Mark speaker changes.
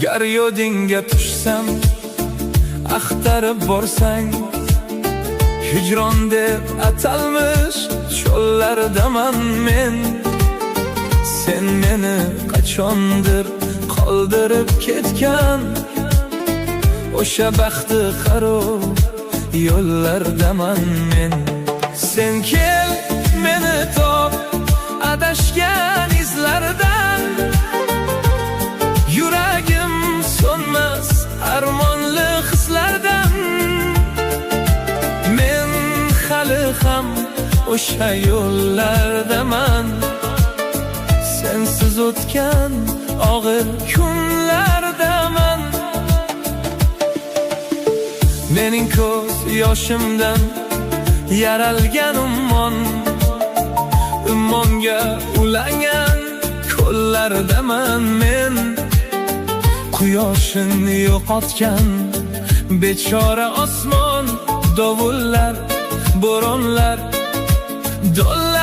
Speaker 1: Gar yodingga tushsam, axtarib borsang, hijron deb atalmish cho'llardaman men. Sen meni qachondir qoldirib ketgan o'sha baxti xarob yo'llardaman men. Sen kel, meni top adashgan izlardan. Yuragim so'nmas armonli hislardan. Men hali ham o'sha yo'llardaman, sensiz o'tgan og'ir kunlardaman. Mening ko'z yoshimdan yaralgan ummon, ummonga ulangan ko'llardaman men. Quyoshini yo'qotgan bechora osmon, dovullar, bo'ronlar, do'llar.